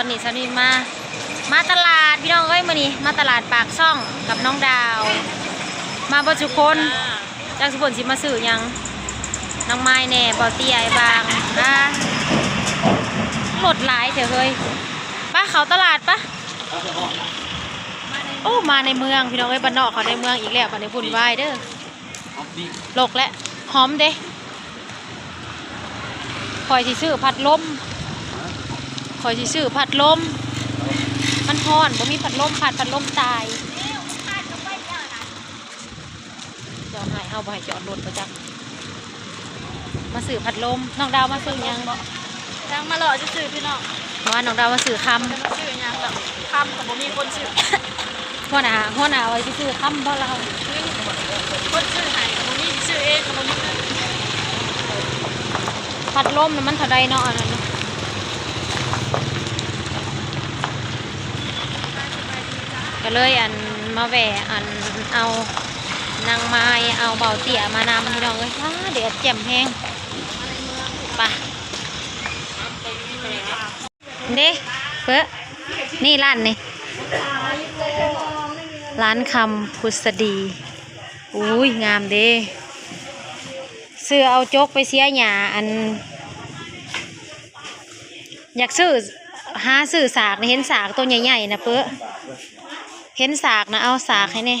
ຕອນນີ້ສາວນິມມາ ມາຕະຫຼາດພີ່ນ້ອງເອີຍ ມື້ນີ້ມາຕະຫຼາດປາກຊ່ອງກັບນ້ອງດາວ ມາເບິດທຸກຄົນ. ຈັກທຸກຄົນຊິມາຊື້ຫຍັງ ນາງໄມ້ແດ່ ເບົາເຕ້ຍ ອ້າຍບາງ ອ່າ ລົດຫຼາຍແທ້ເຮີ້ຍ. ປະ ເຂົ້າຕະຫຼາດປະ. ໂອ້ ມາໃນເມືອງພີ່ນ້ອງເອີຍ ບ້ານນອກເຂົ້າໃນເມືອງອີກແລ້ວ ບັດນີ້ວຸ້ນວາຍເດີ. ລົກແຫຼະ ຫອມເດ້. ຂ້ອຍຊິຊື້ພັດລົມ ຂ້ອຍຊິຊື້ພັດລົມ ມັນຮ້ອນ ບໍ່ມີພັດລົມ ພັດ ພັດລົມຕາຍ. ເຈົ້າໃຫ້ເຮົາບໍ່ໃຫ້ຈອດລົດບໍ່ຈັກ. ມາຊື້ພັດລົມ. ນ້ອງດາວມາຊື້ຫຍັງເບາະ? ຍັງມາເລາະຊື່ໆ ພີ່ນ້ອງ. ວ່ານ້ອງດາວມາຊື້ຄຳ. ມາຊື້ຫຍັງດອກ ຄຳກໍບໍ່ມີຄົນຊື້. ຫົວໜ້າ ຫົວໜ້າວ່າຊິຊື້ຄຳບໍ່ລາວ. ຄົນຊື້ໃຫ້ກໍບໍ່ມີ ຊິຊື້ເອງກໍບໍ່ມີເງິນ. ພັດລົມນະມັນເທົ່າໃດເນາະ ອັນນັ້ນນະ. ກໍເລີຍ ອັນ ມາແວ່ ອັນ ເອົານາງໄມ້ ເອົາເບົາເຕ້ຍມານຳ ພີ່ນ້ອງເອີຍ. ອ້າ ແດດແຈ່ມແຮງ. ໄປ ເດ້ ເປີ ນີ້ຮ້ານນີ້ ຮ້ານຄຳພຸດສະດີ. ອຸ້ຍ ງາມເດ້. ຊື້ເອົາຈົກໄປເສຍຫຍ້າ ອັນ ຢາກຊື້ ຫາຊື້ສາກ ເຫັນສາກໂຕໃຫຍ່ໆນະ ເປີ ເຫັນສາກນະ ເອົາສາກໃຫ້ແດ່.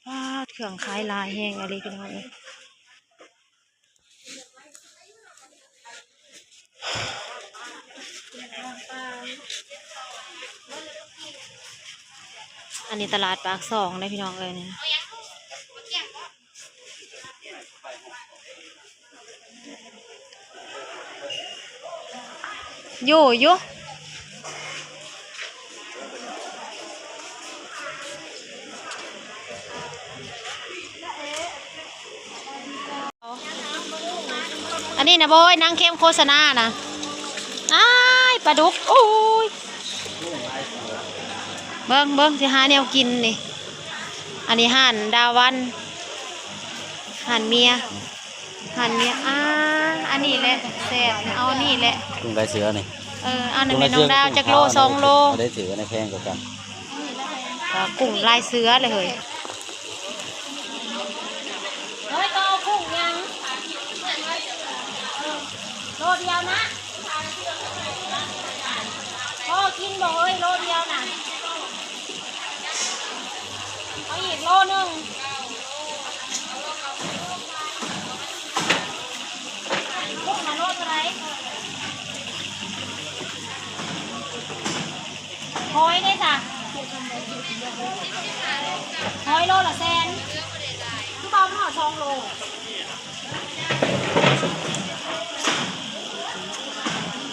ປາດ ເຄື່ອງຂາຍຫຼາຍແຮງອີ່ຫຼີ ພີ່ນ້ອງເອີຍ. ອັນນີ້ຕະຫຼາດປາກຊ່ອງເດ້ ພີ່ນ້ອງເອີຍ ນີ້ນະ. ຢູ່ ຢູ່ ອັນນີ້ນະ ໂອ້ຍ ນາງເຄັມໂຄສະນານະ. ອ້າຍ ປາດຸກ ໂອ້ຍ ເບິ່ງ ເບິ່ງ ຊິຫາແນວກິນນີ້. ອັນນີ້ຮ້ານດາວັນ ຮ້ານເມຍ ຫັ້ນນີ້ ອ່າ ອັນນີ້ແຫຼະແຊບ ເອົານີ້ແຫຼະ ກຸ້ງລາຍເສືອນີ້. ເອີ ເອົາ ນ້ອງດາວຈັກໂລ ສອງໂລ ບໍ່ໄດ້ຖື ອັນໃດແພງກວ່າກັນ. ເອີ ກຸ້ງລາຍເສືອເລີຍເຮີ້ຍ. ເຮີ້ຍ ຕ້ອງເອົາກຸ້ງຫຍັງ ໂລດຽວນະ. ພໍກິນບໍ່ເຮີ້ຍ ໂລດຽວນະ. ເອົາອີກໂລໜຶ່ງ. ກຸ້ງນະໂລເທົ່າໃດ? ຫອຍເດ້ຊະ? ຫອຍໂລລະແສນ ຄືບໍ່ເອົາມາຮອດສອງໂລ.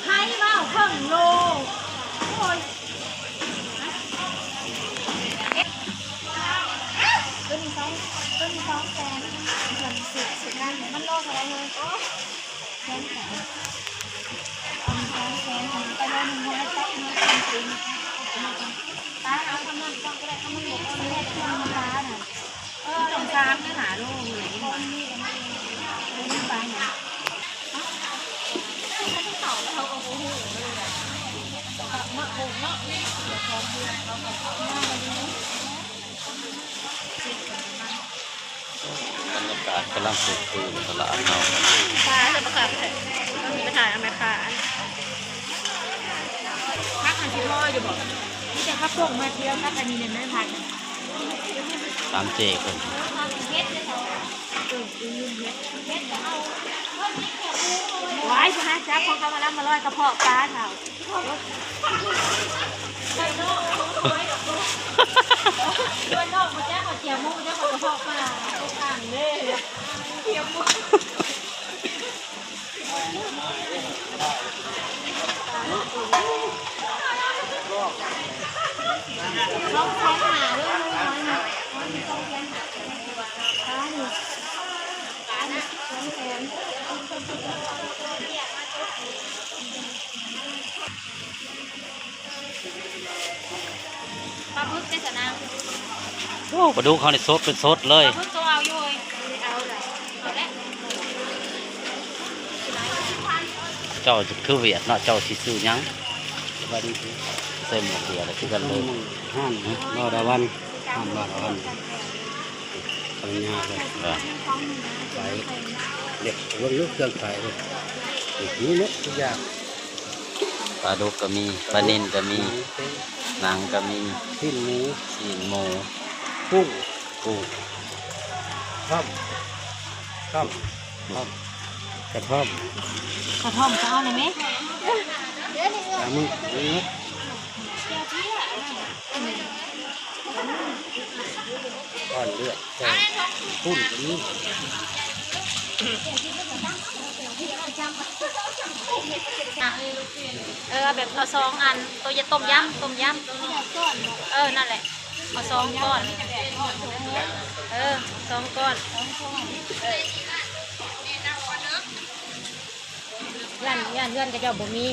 ໃຜເວົ້າເຄິ່ງໂລ ໂອ້ຍ. ໂຕນີ້ສອງ ໂຕນີ້ສອງແສນ ມັນໂລເທົ່າໃດເຮີ້ຍ? ແສນກວ່າ ເອົາສອງແສນ ໄປໂລໜຶ່ງ ເຮົາໄດ້ຈັບເງິນເປັນປີ ຕາເອົາທຳນັ້ນກ່ອນກໍໄດ້ ຖ້າມັນບໍ່ພໍແລ້ວ ເອົາມາຕານະ. ເອີ ຕ້ອງສາມຫຼືຫ້າໂລເລີຍນີ້ຫວາ ບໍ່ມີປາຫຍັງ. ເຂົາເຈົ້າເຂົ້າແລ້ວເຂົາກໍບໍ່ຮູ້ເລີຍ ມາໂອນເນາະ ເຈົ້າຂອງເຮືອນເຂົາກໍເອົາມາ. ບັນຍາກາດກຳລັງຟື້ນຟູຢູ່ຕະຫຼາດເຮົາ. ປາຈະປະກາດໃຫ້ ຕ້ອງໄປຖ່າຍເອົາແມ່ຄ້າ. ຜັກຫັ້ນຊິພໍຢູ່ບໍ່? ມີແຕ່ຜັກບົ້ງມາດຽວ ຜັກອັນນີ້ແມ່ນໄດ້ຜັກ ຖາມເຈ້ເພິ່ນ. ວ້າຍ ຊິຫາຈັບຂອງເຂົາມາລຳມາລອຍກະເພາະປາເຖົ້າ. ເພິ່ນນອກ ເພິ່ນນອກບໍ່ຈັກວ່າຈຽວໝູ ຈັກວ່າກະເພາະປາ ໄປທາງເດ້ ຈຽວໝູ. ປາບຶກເດ້ຊະນາງ. ໂອ້ ປາດຸກເຮົານີ້ສົດເປັນສົດເລີຍ. ເຈົ້າຄືຫວຽດເນາະ ເຈົ້າຊິຊື້ຫຍັງ? ສະບາຍດີ ໃສ່ໝວກຫວຽດຄືກັນເລີຍ. ຮ້ານລາດາວັນ ຮ້ານລາດາວັນ ປັນຍາເລີຍ. ເອີ ຂາຍເລັບ ເບິ່ງເຄື່ອງຂາຍເລີຍ ມີໝົດທຸກຢ່າງ. ປາດຸກກໍມີ ປານິນກໍມີ ໜັງກໍມີ ຊີ້ນໝູ ຊີ້ນໝູ ກຸ້ງ ກຸ້ງ ກະທ່ອມ ກະທ່ອມ ກະທ່ອມ ກະທ່ອມກໍເອົາໄດ້ແມ? ອ່າ ມຶງ ມຶງ ກ້ອນເລືອດ ແຕ່ປຸ້ນກໍມີ. ເອີ ເອົາແບບ ເອົາສອງອັນ ໂຕຢາຕົ້ມຢຳ ຕົ້ມຢຳໂຕນີ້ ເອີ ນັ້ນແຫຼະ ເອົາສອງກ້ອນ ເອີ ສອງກ້ອນ. ຢ້ານ ຢ້ານເຮືອນເຂົາເຈົ້າບໍ່ມີ.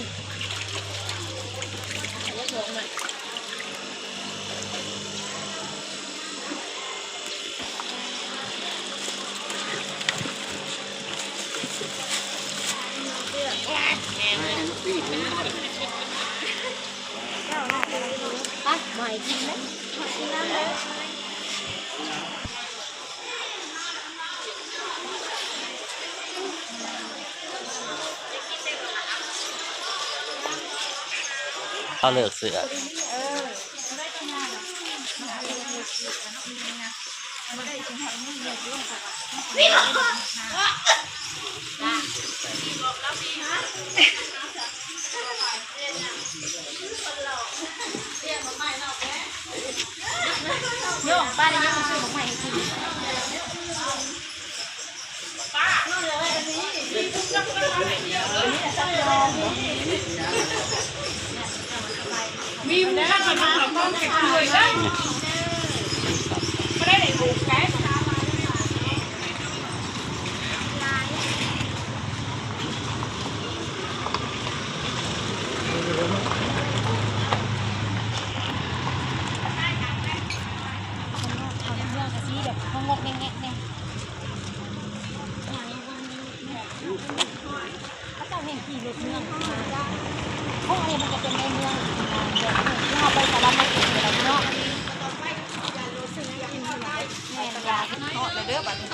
ໄປ ບໍ່ໃຫ້ກິນເລີຍ ກິນນ້ຳເລີຍ. ເອົາເລືອກເສື້ອ. ໂຍມ ປ້າໄດ້ຍັງມາຊື້ໝາກໄມ້ໃຫ້ກິນ. ມີໝູ່ກັນ ເອົາມາເອົາກ້ອງໄປເລີຍເດີ ບໍ່ໄດ້ໄດ້ບຸກໄດ. ເຂົາເຈົ້າແຮ່ງຂີ່ລົດເມືອງມາ ເພາະອັນນີ້ມັນກໍເປັນໃນເມືອງ ແບບທີ່ເຮົາໄປສະຫວັນນະເຂດນີ້ແຫຼະເນາະ. ແມ່ນລະ ເທາະແລ້ວເດີບັດນີ້.